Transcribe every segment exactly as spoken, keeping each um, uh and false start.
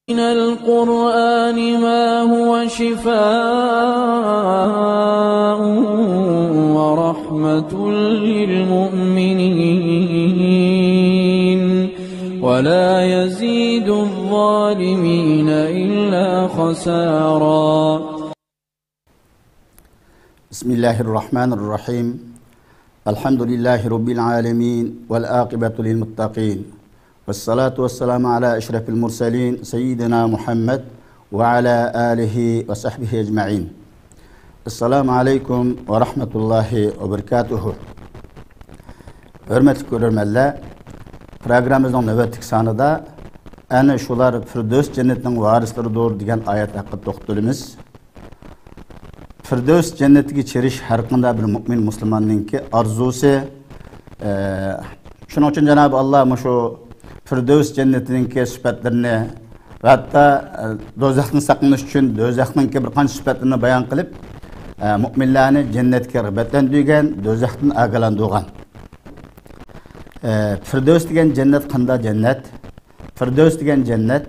من القرآن ما هو شفاء ورحمة للمؤمنين ولا يزيد الظالمين إلا خسارا. بسم الله الرحمن الرحيم. الحمد لله رب العالمين والعاقبة للمتقين. والصلاة والسلام على أشرف المرسلين سيدنا محمد وعلى آله وصحبه أجمعين. السلام عليكم ورحمة الله وبركاته. ھۆرمەتلىك كۆرۈرمەنلەر، پروگراممىمىزنىڭ نۆۋەتلىك سانىدا ئەنە شۇلار فىردەۋس جەننىتىنىڭ ۋارىسلىرىدۇر دېگەن ئايەت ھەققىدە توختىلىمىز. فىردەۋس جەننىتىگە كىرىش ھەر قانداق بىر مۆمىن مۇسۇلماننىڭكى ئارزۇسى. ئە، شۇنىڭ ئۈچۈن جانابى ئاللا مۇشۇ فىردەۋس جەننىتىنىڭكى سۈپەتلىرىنى ۋە ھەتتا، ئە، دوزاختىن ساقلىنىش ئۈچۈن دوزاخنىڭكى بىر قانچە سۈپەتلىرىنى بايان قىلىپ، ئە، مۆمىنلەرنى جەننەتكە رىغبەتلەندۈرگەن، دوزاختىن ئاگاھلاندۇرغان. ئە، فىردەۋس دېگەن جەننەت قانداق جەننەت؟ فىردەۋس دېگەن جەننەت،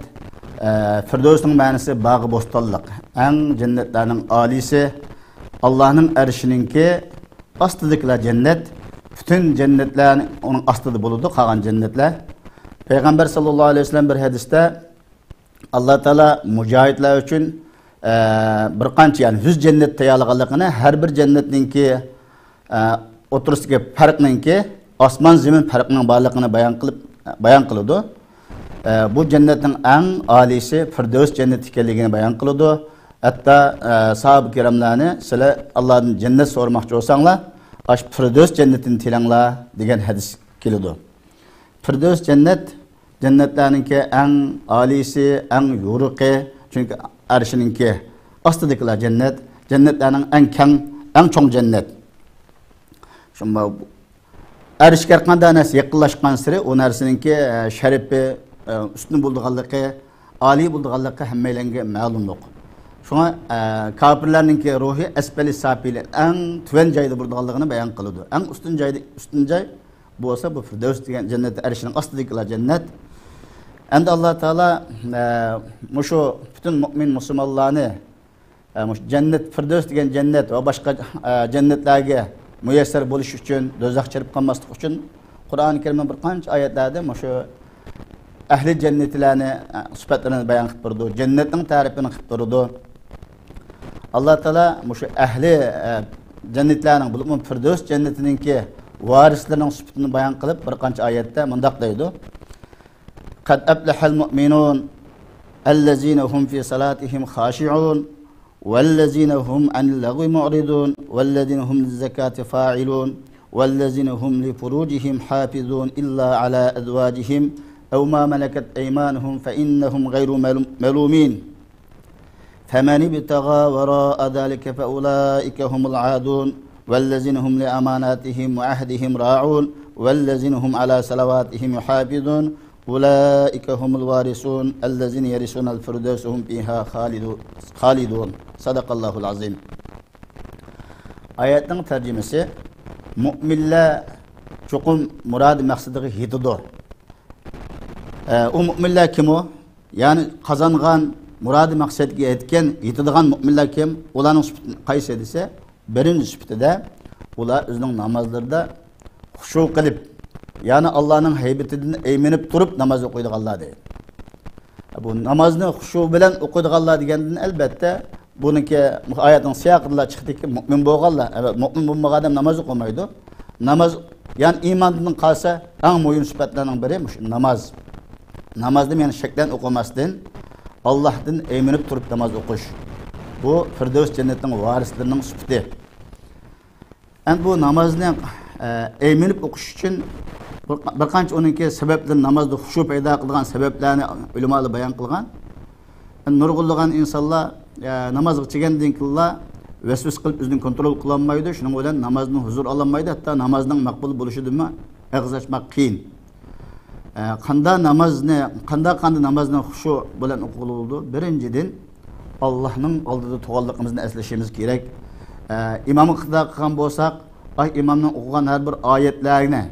ئە، فىردەۋسنىڭ مەنىسى باغۇ بوستانلىق، ئەڭ جەننەتلەرنىڭ ئالىيسى، ئاللانىڭ ئەرشىنىڭكى ئاستىدىكىلا جەننەت، پۈتۈن جەننەتلەر ئۇنىڭ ئاستىدا بولىدۇ، قالغان جەننەتلەر. پەيغەمبەر ساللاللاھۇ ئەلەيھى ۋەسەللەم بىر ھەدىستە، ئاللا تائالا مۇجاھىدلار ئۈچۈن، ئە، بىر قانچە، يەنى يۈز جەننەت تەييارلىغانلىقىنى، ھەر بىر جەننەتنىڭكى، ئە، ئوتتۇرىسىدىكى پەرقنىڭكى ئاسمان زېمىن پەرقىنىڭ بارلىقىنى بايان قىلىپ، بايان قىلىدۇ. ئە، بۇ جەننەتنىڭ ئەڭ ئالىيسى فىردەۋس جەننىتى ئىكەنلىكىنى بايان قىلىدۇ. ھەتتا، ئە، ساھابە كىراملارنى، سىلەر ئاللادىن جەننەت سورىماقچى بولساڭلار، ئاشۇ فىردەۋس جەننىتىنى تىلەڭلار دېگەن ھەدىس كېلىدۇ. فىردەۋس جەننەت جەننەتلەرنىڭكى ئەڭ ئالىيسى، ئەڭ يورۇقى، چۈنكى ئەرشىنىڭكى ئاستىدىكىلا جەننەت، جەننەتلەرنىڭ ئەڭ كەڭ، ئەڭ چوڭ جەننەت. شۇنداق ئەرشكە ھەر قانداق نەرسە يېقىنلاشقانسېرى ئۇ نەرسىنىڭكى، ئە، شەرىپى، ئە، ئۈستۈن بولىدىغانلىقى، ئالىي بولىدىغانلىقى ھەممەيلەنگە مەلۇملۇق. شۇڭا، ئە، كاپىرلارنىڭكى روھى ئەسپەلى سافىلىن، ئەڭ تۆۋەن جايدا بولىدىغانلىقىنى بايان قىلىدۇ. ئەڭ ئۈستۈن جايدا، ئۈستۈن جاي بۇ بولسا بۇ فىردەۋس دېگەن جەننەت، ئەرشنىڭ ئاستىدىكىلا جەننەت. ئەمدى ئاللا تائالا، ئە، مۇشۇ پۈتۈن مۆمىن مۇسۇلمانلارنى، ئە، مۇشۇ جەننەت، فىردەۋس دېگەن جەننەت ۋە باشقا، ئە، جەننەتلەرگە مۇيەسسەر بولۇش ئۈچۈن، دوزاخقا چىرىپ قالماسلىق ئۈچۈن قۇرئانى كەرىمنىڭ بىر قانچە ئايەتلەردە مۇشۇ ئەھلى جەننەتلەرنى، ئە، سۈپەتلىرىنى بايان قىلىپ بېرىدۇ، جەننەتنىڭ تەرىپىنى قىلىپ بېرىدۇ. ئاللا تائالا مۇشۇ ئەھلى، ئە، جەننەتلەرنىڭ، بولۇپمۇ فىردەۋس جەننىتىنىڭكى ۋارىسلىرىنىڭ سۈپىتىنى بايان قىلىپ، بىر قانچە ئايەتتە مۇنداق دەيدۇ: قد أفلح المؤمنون الذين هم في صلاتهم خاشعون والذين هم عن اللغو معرضون والذين هم للزكاة فاعلون والذين هم لفروجهم حافظون إلا على أزواجهم أو ما ملكت أيمانهم فإنهم غير ملوم-، ملومين. فمن ابتغى وراء ذلك فأولئك هم العادون. والذين هم لأماناتهم وعهدهم راعون. والذين هم على صلواتهم يحافظون. أولئك هم الوارثون الذين يرثون الفردوس هم فيها خالدو-، خالدون. صدق الله العظيم. ئايەتنىڭ تەرجىمىسى: مۆمىنلەر چوقۇم مۇرادى مەقسىتىگە يېتىدۇ. ئە، ئۇ مۆمىنلەر كىم ئۇ؟ يەنى قازانغان مۇرادى مەقسەتكە يەتكەن، يېتىدىغان مۆمىنلەر كىم؟ ئۇلارنىڭ سۈپىتى قايسى دېسە، بىرىنچى سۈپىتىدە ئۇلار ئۆزىنىڭ نامازلىرىدا خۇشۇ قىلىپ، يەنى ئاللانىڭ ھەيبىتىدىن ئەيمىنىپ تۇرۇپ ناماز ئوقۇيدىغانلار دەيدۇ. بۇ نامازنى خۇشۇ بىلەن ئوقۇيدىغانلار دېگەندىن، ئەلبەتتە، بۇنىڭكى ئايەتنىڭ سىياقىدىنلا چىقتىكى، مۆمىن بولغانلار. ئەلۋەتتە، مۆمىن بولمىغان ئادەم ناماز ئوقۇمايدۇ. ناماز، يەنى ئىماندىن قالسا، ئەڭ مۇھىم سۈپەتلەرنىڭ بىرى مۇشۇ ناماز. نامازنى يەنى شەك بىلەن ئوقۇماستىن، ئاللاھتىن ئەيمىنىپ تۇرۇپ ناماز ئوقۇش. بۇ فىردەۋس جەننىتىنىڭ ۋارىسلىرىنىڭ سۈپىتى. ئەمدى بۇ نامازنى، ئە، ئەيمىنىپ ئوقۇش ئۈچۈن بىر، بىر قانچە ئۇنىڭكى سەۋەبلىرى، نامازدا خۇشۇ پەيدا قىلىدىغان سەۋەبلەرنى ئۆلىمالار بايان قىلغان. نۇرغۇنلىغان ئىنسانلار، ئە، نامازغا چىگەندىن كېيىنلا ۋەسۋەسە قىلىپ ئۆزىنى كونترول قىلالمايدۇ، شۇنىڭ بىلەن نامازدىن ھۇزۇر ئالالمايدۇ، ھەتتا نامازنىڭ مەقبۇل بولۇشىدىنمۇ ئېغىز ئاچماق قىيىن. ئە، قاندا نامازنى، قانداق قاندا نامازنى خۇشۇ بىلەن ئوقۇغىلى بولىدۇ؟ بىرىنچىدىن، ئاللاھنىڭ ئالدىدا تۇرغانلىقىمىزنى ئەسلىشىمىز كېرەك. ئە، ئىمامغا ئىقتىدا قىلغان بولساق، ئاي ئىمامنىڭ ئوقۇغان ھەر بىر ئايەتلەرنى،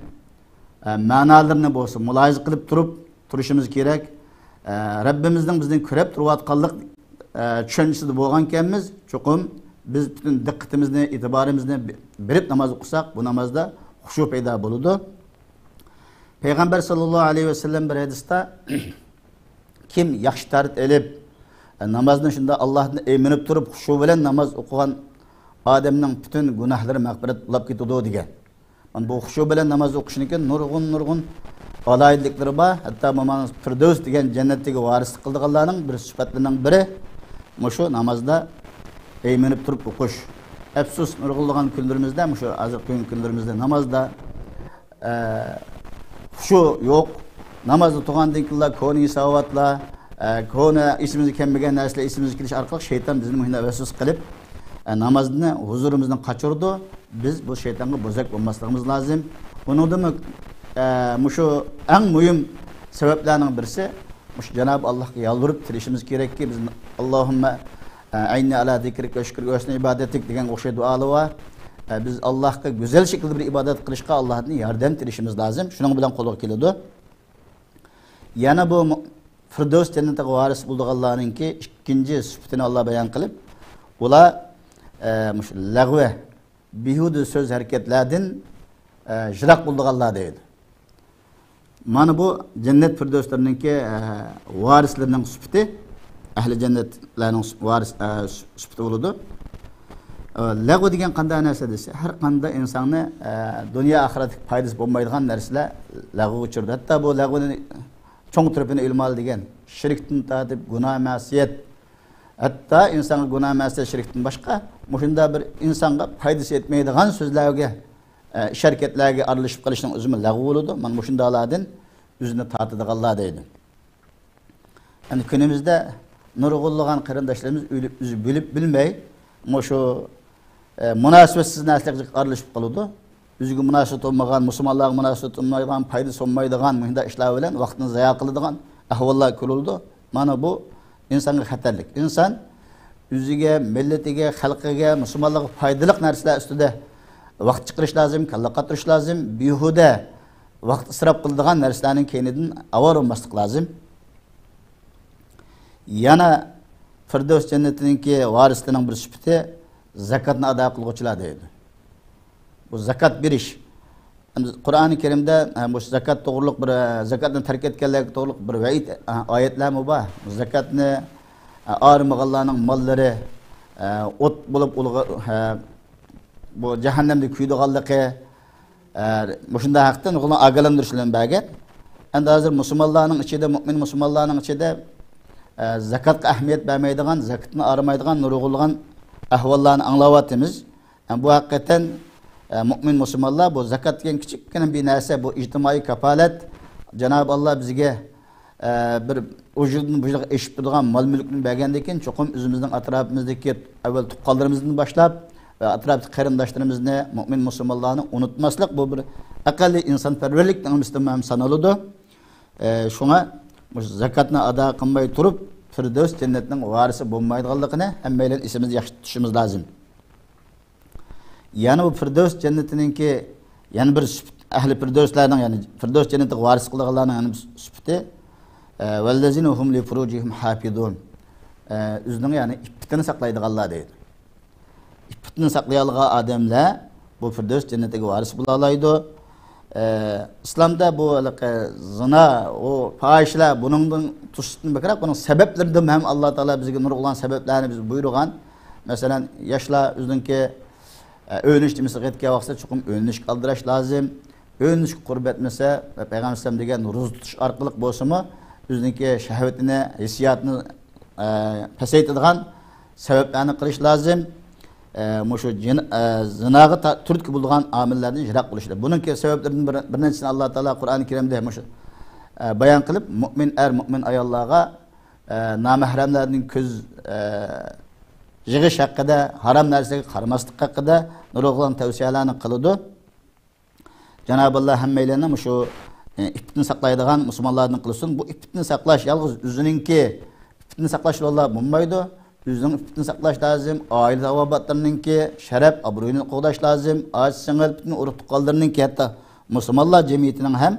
ئە، مەنالىرىنى بولسا مۇلاھىزە قىلىپ تۇرۇپ تۇرۇشىمىز كېرەك. ئە، رەببىمىزنىڭ بىزنى كۆرۈپ تۇرۇۋاتقانلىق، ئە، چۈشەنچىسىدە بولغانكەنمىز، چوقۇم بىز پۈتۈن دىققىتىمىزنى، ئېتىبارىمىزنى بېرىپ ناماز ئوقۇساق، بۇ نامازدا خۇشۇ پەيدا بولىدۇ. پەيغەمبەر ساللاللاھۇ ئەلەيھى ۋەسەللەم بىر ھەدىستە، كىم ياخشى تارت ئېلىپ، نامازنى شۇنداق ئاللاھتىن ئېمىنىپ تۇرۇپ، خۇشۇ بىلەن ناماز ئوقۇغان ئادەمنىڭ پۈتۈن گۇناھلىرى مەغپىرەت بولۇپ كېتىدۇ، دېگەن. مانا بۇ خۇشۇ بىلەن ناماز ئوقۇشنىڭكى نۇرغۇن، نۇرغۇن ئالاھىدىلىكلىرى بار. ھەتتا مانا فىردەۋس دېگەن جەننەتتىكى ۋارىسلىق قىلىدىغانلارنىڭ بىر سۈپەتلىرىنىڭ بىرى مۇشۇ نامازدا ئەيمىنىپ تۇرۇپ ئوقۇش. ئەپسۇس، نۇرغۇنلىغان كۈنلىرىمىزدە، مۇشۇ ھازىرقى كۈنلىرىمىزدە نامازدا، ئە، خۇشۇ يوق. نامازدا تۇرغاندىن كېيىنلا كونا ھېساباتلار، ئە، كونا ئېسىمىزگە كەلمىگەن نەرسىلەر ئېسىمىزگە كېلىش ئارقىلىق شەيتان بىزنى مۇشۇنداق ۋەسۋەسە قىلىپ، ئە، نامازنى، ھۇزۇرىمىزنى قاچۇرىدۇ. بىز بۇ شەيتانغا بوزەك بولماسلىقىمىز لازىم. ئۇنىڭدىنمۇ، ئە، مۇشۇ ئەڭ مۇھىم سەۋەبلەرنىڭ بىرسى، مۇشۇ جانابى ئاللاھقا يالۋۇرۇپ تىلىشىمىز كېرەككى، بىز، «ئاللاھۇممە، ئە، ئەينى ئەلا زىكرىك ۋە شۈكرىك ۋە ھۈسنى ئىبادەتىك» دېگەن ئوخشاش دۇئالار بار. ئە، بىز ئاللاھقا گۈزەل شەكىلدە بىر ئىبادەت قىلىشقا ئاللاھتىن ياردەم تىلىشىمىز لازىم. شۇنىڭ بىلەن قولغا كېلىدۇ. يەنە بۇ مۇ-، فىردەۋس جەننىتىگە ۋارىس بولىدىغانلارنىڭكى ئىككىنچى سۈپىتىنى ئاللا بايان قىلىپ، ئۇلار، ئە، مۇشۇ لەغۋە، بىھۇدە سۆز ھەرىكەتلەردىن، ئە، يىراق بولىدىغانلار دەيدۇ. مانا بۇ جەننەت فىردەۋسلىرىنىڭكى، ئە، ۋارىسلىرىنىڭ سۈپىتى، ئەھلى جەننەتلەرنىڭ سۈپ-، ۋارىس، ئە، سۈپ-، سۈپىتى بولىدۇ. ئە، لەغۋە دېگەن قانداق نەرسە دېسە، ھەر قانداق ئىنساننى، ئە، دۇنيا ئاخىرەتلىك پايدىسى بولمايدىغان نەرسىلەر لەغۋىگە ئۇچرىدى. ھەتتا بۇ لەغۋىنى چوڭ تەرىپىنى ئۆلىمالار دېگەن، شىركتىن تارتىپ گۇناھ مەسىيەت، ھەتتا ئىنسانغا گۇناھ مەسىيەت شىركتىن باشقا، مۇشۇنداق بىر ئىنسانغا پايدىسى يەتمەيدىغان سۆزلەرگە، ئە، ئىش-ھەرىكەتلەرگە ئارىلىشىپ قېلىشنىڭ ئۆزىمۇ لەغۋ بولىدۇ. مانا مۇشۇنداقلاردىن ئۆزىنى تارتىدىغانلار دەيدۇ. ئەمدى كۈنىمىزدە نۇرغۇنلىغان قېرىنداشلىرىمىز ئۆلۈپ، ئۆزى بىلىپ بىلمەي مۇشۇ، ئە، مۇناسىۋەتسىز نەرسىلەرگە ئارىلىشىپ قالىدۇ. ئۆزىگە مۇناسىۋەت بولمىغان، مۇسۇلمانلارغا مۇناسىۋەت بولمايدىغان، پايدىسى بولمايدىغان مۇشۇنداق ئىشلار بىلەن ۋاقتىنى زايە قىلىدىغان ئەھۋاللار كۆرۈلىدۇ. مانا بۇ ئىنسانغا خەتەرلىك. ئىنسان ئۆزىگە، مىللىتىگە، خەلقىگە، مۇسۇلمانلارغا پايدىلىق نەرسىلەر ئۈستىدە ۋاقىت چىقىرىش لازىم، كاللا قاتۇرۇش لازىم، بىھۇدە ۋاقىت ئىسراپ قىلىدىغان نەرسىلەرنىڭ كەينىدىن ئاۋارە بولماسلىق لازىم. يەنە فىردەۋس جەننىتىنىڭكى ۋارىسلىرىنىڭ بىر سۈپىتى زاكاتنى ئادا قىلغۇچىلار دەيدۇ. بۇ زاكات بېرىش. ئەمدى قۇرئانى كەرىمدە، ئە، مۇشۇ زاكات توغرۇلۇق بىر، ئە، زاكاتنى تەرك ئەتكەنلەرگە توغرۇلۇق بىر ۋەئىد، ئە، ئايەتلەرمۇ بار. زاكاتنى، ئە، ئايرىمىغانلارنىڭ ماللىرى، ئە، ئوت بولۇپ ئۇلىغا، ئە، بۇ جەھەننەمدە كۆيىدىغانلىقى، ئە، مۇشۇنداق ھەقتە نۇرغۇن ئاگاھلاندۇرۇشلارنى بەرگەن. ئەمدى ھازىر مۇسۇلمانلارنىڭ ئىچىدە، مۇئمىن مۇسۇلمانلارنىڭ ئىچىدە، ئە، زاكاتقا ئەھمىيەت بەرمەيدىغان، زاكاتنى ئايرىمايدىغان نۇرغۇنلىغان ئەھۋاللارنى ئاڭلاۋاتىمىز. ئە، بۇ ھەقىقەتەن، ئە، مۇئمىن مۇسۇلمانلار بۇ زاكات دېگەن كىچىككىنە بىر نەرسە، بۇ ئىجتىمائىي كاپالەت. جانابى ئاللا بىزگە، ئە، بىر ئۇجۇردىن بۇجۇرغا ئېشىپ تۇرىدىغان مال-مۈلۈكنى بەرگەندىن كېيىن، چوقۇم ئۆزىمىزنىڭ ئەتراپىمىزدىكى ئەۋۋەل تۇغقانلىرىمىزدىن باشلاپ ۋە ئەتراپتىكى قېرىنداشلىرىمىزنى، مۇئمىن مۇسۇلمانلارنى ئۇنتۇماسلىق، بۇ بىر ئەقەللىي ئىنسانپەرۋەرلىك نېمىسىدىن ھەم سانىلىدۇ. ئە، شۇڭا مۇشۇ زاكاتنى ئادا قىلماي تۇرۇپ، فىردەۋس جەننەتنىڭ ۋارىسى بولمايدىغانلىقىنى ھەممەيلەن ئېسىمىزدە ياخشى تۇتۇشىمىز لازىم. يەنە بۇ فىردەۋس جەننىتىنىڭكى يەنە بىر سۈپىتى، ئەھلى فىردەۋسلەرنىڭ، يەنى فىردەۋس جەننىتىگە ۋارىسلىق قىلىدىغانلارنىڭ يەنە بىر سۈپىتى، ئە، «ۋەللەزىنە ھۇم لىفۇرۇجىھىم ھافىزۇن.» ئە، ئۆزىنىڭ، يەنى ئىپپىتىنى ساقلايدىغانلار دەيدۇ. ئىپپىتىنى ساقلىيالىغان ئادەملەر بۇ فىردەۋس جەننىتىگە ۋارىس بولالايدۇ. ئە، ئىسلامدا بۇ ھېلىقى زىنا، ئۇ پاھىشىلەر، بۇنىڭدىن توسۇشتىن بەكرەك، بۇنىڭ سەۋەبلىرىدىن ھەم ئاللا تائالا بىزگە نۇرغۇنلىغان سەۋەبلەرنى بىزگە بۇيرۇغان. مەسىلەن، ياشلار ئۆزىنىڭكى، ئە، ئۆيلىنىش نېمىسىگە يەتكەن ۋاقتىدا چوقۇم ئۆيلىنىشكە ئالدىراش لازىم. ئۆيلىنىشكە قۇربى يەتمىسە، پەيغەمبەر ئەلەيھىسسالام دېگەن روزا تۇتۇش ئارقىلىق بولسىمۇ ئۆزىنىڭكى شەھۋىتىنى، ھېسسىياتىنى، ئە، پەسەيتىدىغان سەۋەبلەرنى قىلىش لازىم. ئە، مۇشۇ جىن-، ئە، زىناغا تا-، تۈرتكە بولىدىغان ئامىللەردىن يىراق بولۇش لازىم. بۇنىڭكى سەۋەبلىرىدىن بىر، بىر نەچچىسىنى ئاللا تائالا قۇرئان كەرىمدە مۇشۇ، ئە، بايان قىلىپ، مۇئمىن ئەر، مۇئمىن ئاياللارغا، ئە، نامەھرەملەردىن كۆز، ئە، يىغىش ھەققىدە، ھارام نەرسىگە قارىماسلىق ھەققىدە نۇرغۇن تەۋسىيەلەرنى قىلىدۇ. جانابى ئاللا ھەممەيلەننى مۇشۇ، ئى، ئىپپىتىنى ساقلايدىغان مۇسۇلمانلاردىن قىلسۇن. بۇ ئىپپىتىنى ساقلاش يالغۇز ئۆزىنىڭكى ئىپپىتىنى ساقلاش بىلەنلا بولمايدۇ. ئۆزىنىڭ ئىپپىتىنى ساقلاش لازىم، ئائىلە تاۋابىئاتلىرىنىڭكى شەرەپ، ئابرۇيىنى قوغداش لازىم، ئاچا-سىڭىل، پۈتۈن ئۇرۇق-تۇغقانلىرىنىڭكى، ھەتتا مۇسۇلمانلار جەمئىيىتىنىڭ ھەم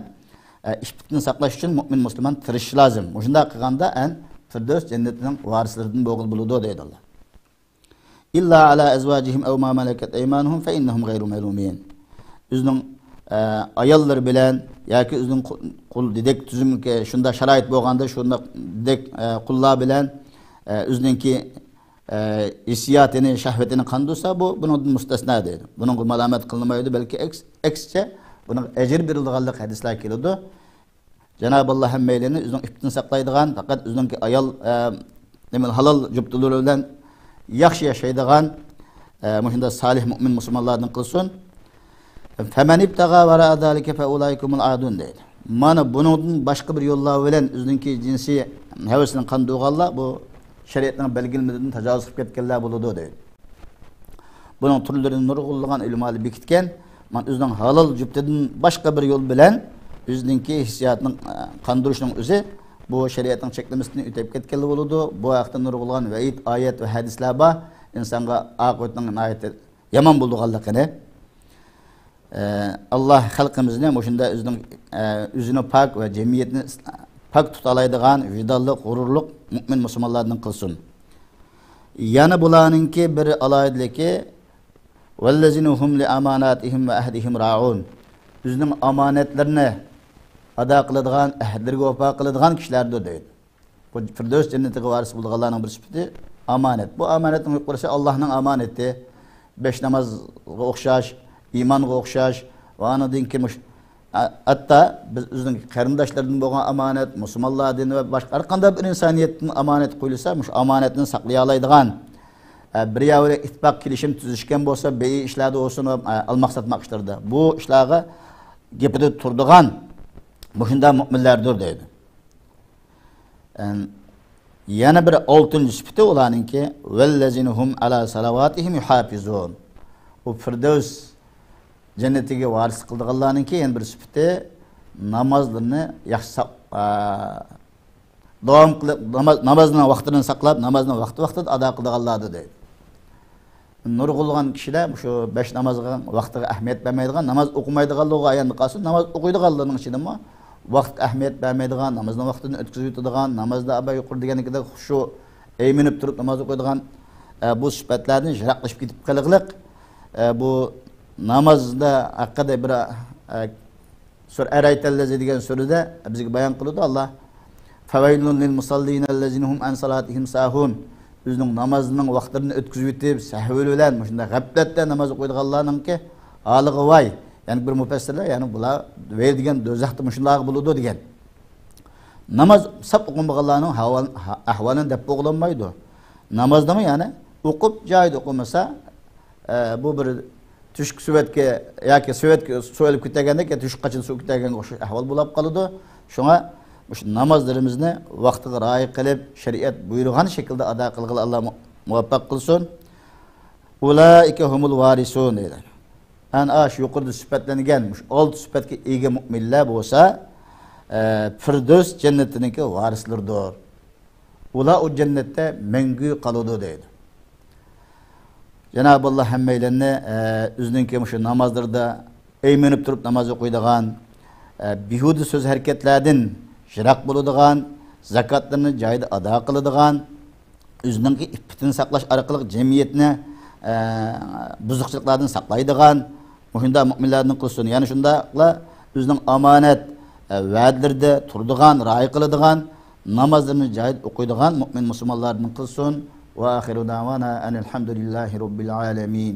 ئە، ئىپپىتىنى ساقلاش ئۈچۈن مۆمىن مۇسۇلمان تىرىشىشى لازىم. مۇشۇنداق قىلغاندا ئەن فىردەۋس جەننىتىنىڭ ۋارىسلىرىدىن بولغىلى بولىدۇ دەيدۇ ئاللا. إلا على أزواجهم أو ما ملكت أيمانهم فإنهم غير ملومين. ئۆزىنىڭ، ئە، ئاياللىرى بىلەن ياكى ئۆزىنىڭ قۇ-، قۇل دېدەك تۈزۈمگە شۇنداق شارائىت بولغاندا شۇنداق دېدەك، ئە، قۇللار بىلەن، ئە، ئۆزىنىڭكى، ئە، ھېسسىياتىنى، شەھۋىتىنى قاندۇرسا، بۇ بۇنىڭدىن مۇستەسنا دەيدۇ. بۇنىڭغا مالامەت قىلىنمايدۇ، بەلكى ئەكس-، ئەكسىچە بۇنىڭغا ئەجىر بېرىلىدىغانلىق ھەدىسلەر كېلىدۇ. جانابى ئاللا ھەممەيلەننى ئۆزىنىڭ ئىپپىتىنى ساقلايدىغان، پەقەت ئۆزىنىڭكى ئايال، ئە، نېمە، ھالال جۈپتىلىرى بىلەن ياخشى ياشايدىغان، ئە، مۇشۇنداق سالىھ مۆمىن مۇسۇلمانلاردىن قىلسۇن. فمن ابتغى وراء ذلك فأولئك هم العادون دەيدۇ. مانا بۇنىڭدىن باشقا بىر يوللار بىلەن ئۆزىنىڭكى جىنسىي ھەۋىسىنى قاندۇرغانلار بۇ شەرىئەتنىڭ بەلگىلىمىلىرىدىن تاجاۋۇز قىلىپ كەتكەنلەر بولىدۇ دەيدۇ. بۇنىڭ تۈرلىرىنى نۇرغۇنلىغان ئۆلىمالار بېكىتكەن. مانا ئۆزىنىڭ ھالال جۈپتىدىن باشقا بىر يول بىلەن ئۆزىنىڭكى ھېسسىياتىنىڭ، ئە، قاندۇرۇشنىڭ ئۆزى بۇ شەرىئەتنىڭ چەكلىمىسىدىن ئۆتۈپ كەتكەنلا بولىدۇ. بۇ ھەقتە نۇرغۇنلىغان ۋەئىد ئايەت ۋە ھەدىسلەر بار. ئىنسانغا ئاقىۋىتىنىڭ ناھايىتى يامان بولىدىغانلىقىنى. ئە، ئاللا خەلقىمىزنى مۇشۇنداق ئۆزىنىڭ، ئە، ئۆزىنى پاك ۋە جەمئىيەتنى ئىس-، پاك تۇتالايدىغان، ۋىجدانلىق، غۇرۇرلۇق مۆمىن مۇسۇلمانلاردىن قىلسۇن. يەنە بۇلارنىڭكى بىر ئالاھىدىلىكى، والذين هم لأماناتهم وعهدهم راعون. ئۆزىنىڭ ئامانەتلىرىنى ئادا قىلىدىغان، ئەھدىلىرىگە ۋاپا قىلىدىغان كىشىلەردۇر دەيدۇ. بۇ فىردەۋس جەننىتىگە ۋارىس بولىدىغانلارنىڭ بىر سۈپىتى ئامانەت. بۇ ئامانەتنىڭ يۇقىرىسى ئاللانىڭ ئامانىتى. بەش نامازغا ئوخشاش، ئىمانغا ئوخشاش ۋە ئاندىن كېيىن مۇش-، ھە-، ھەتتا بىز ئۆزىنىڭ قېرىنداشلىرىدىن بولغان ئامانەت، مۇسۇلمانلاردىن ۋە باشقا ھەر قانداق بىر ئىنسانىيەتتىن ئامانەت قويۇلسا، مۇشۇ ئامانەتنى ساقلىيالايدىغان، ئە، بىر يەر بىلەن ئىتتىپاق كېلىشىم تۈزۈشكەن بولسا، بەيئە ئىشلاردا بولسۇن، ئە، ئالماق ساتماق ئىشلىرىدا، بۇ ئىشلارغا گېپىدە تۇرىدىغان مۇشۇنداق مۆمىنلەردۇر دەيدۇ. ئەن، يەنە بىر ئالتىنچى سۈپىتى ئۇلارنىڭكى، والذين هم على صلواتهم يحافظون. ئۇ فىردەۋس جەننىتىگە ۋارىسلىق قىلىدىغانلارنىڭكى يەنە بىر سۈپىتى، نامازلىرىنى ياخشى ساق-، ئا، داۋام قىلىپ، ناماز، نامازنىڭ ۋاقتىنى ساقلاپ، نامازنى ۋاقتى-ۋاقتىدا ئادا قىلىدىغانلاردۇر دەيدۇ. نۇرغۇنلىغان كىشىلەر مۇشۇ بەش نامازغا ۋاقتىغا ئەھمىيەت بەرمەيدىغان، ناماز ئوقۇمايدىغانلىقىغا ئايان قالسۇن، ناماز ئوقۇيدىغانلارنىڭ ئىچىدىمۇ ۋاقىتقا ئەھمىيەت بەرمەيدىغان، نامازنىڭ ۋاقتىنى ئۆتكۈزۈۋېتىدىغان، نامازدا ئابا يۇقىرىدا دېگەندەك خۇشۇ، ئەيمىنىپ تۇرۇپ ناماز ئوقۇيدىغان، ئە، بۇ سۈپەتلەردىن يىراقلىشىپ كېتىپ قېلىغلىق. ئە، بۇ نامازدا ھەققىدە بىر، ئە، سۈرە ئەرەيتەللەزى دېگەن سۈرىدە بىزگە بايان قىلىدۇ ئاللا. فوەيلۇن لىل مۇسەللىنەللەزىنە ھۇم ئەن سالاتىھىم ساھۇن. ئۆزىنىڭ نامازىنىڭ ۋاقىتلىرىنى ئۆتكۈزۈۋېتىپ، سەھۋ بىلەن مۇشۇنداق غەپلەتتە ناماز ئوقۇيدىغانلارنىڭكى ھالىغا ۋاي. يەنە بىر مۇپەسسىرلەر، يەنى بۇلار ۋەيل دېگەن دوزاختا مۇشۇنداق بولىدۇ دېگەن. ناماز ساپ ئوقۇمىغانلارنىڭ ھاۋال-، ھا-، ئەھۋالىنى دەپ بولغىلى بولمايدۇ. نامازنىمۇ يەنى ئوقۇپ، جايىدا ئوقۇمىسا، ئە، بۇ بىر تۆشۈك سېۋەتكە ياكى سېۋەتكە سۇ ئېلىپ كېتەلىگەندەك، يا تۆشۈك قاچىدا سۇ كېتەلىگەنگە ئوخشاش ئەھۋال بولاپ قالىدۇ. شۇڭا مۇشۇ نامازلىرىمىزنى ۋاقتىغا رىئايە قىلىپ، شەرىئەت بۇيرۇغان شەكىلدە ئادا قىلغىلى ئاللا مۇ-، مۇۋەپپەق قىلسۇن. ئۇلائىكە ھۇمۇل ۋارىسۇن دەيدۇ. ئەنە ئاشۇ يۇقىرىدا سۈپەتلەنگەن مۇشۇ ئالتە سۈپەتكە ئىگە مۆمىنلەر بولسا، ئە، فىردەۋس جەننىتىنىڭكى ۋارىسلىرىدۇر. ئۇلار ئۇ جەننەتتە مەڭگۈ قالىدۇ دەيدۇ. جانابى ئاللا ھەممەيلەننى، ئە، ئۆزىنىڭكى مۇشۇ نامازلىرىدا ئەيمىنىپ تۇرۇپ ناماز ئوقۇيدىغان، ئە، بىھۇدە سۆز ھەرىكەتلەردىن يىراق بولىدىغان، زاكاتلىرىنى جايىدا ئادا قىلىدىغان، ئۆزىنىڭكى ئىپپىتىنى ساقلاش ئارقىلىق جەمئىيەتنى، ئە، بۇزۇقچىلىقلاردىن ساقلايدىغان، مۇشۇنداق مۆمىنلەردىن قىلسۇن. يەنە شۇنداقلا ئۆزىنىڭ ئامانەت، ئە، ۋەدىلىرىدە تۇرىدىغان، رىئايە قىلىدىغان، نامازلىرىنى جايىدا ئوقۇيدىغان مۆمىن مۇسۇلمانلاردىن قىلسۇن. ۋە ئاخىرۇ دەۋانا ئەنىل ھەمدۇلىللاھى رەببىل ئالەمىن.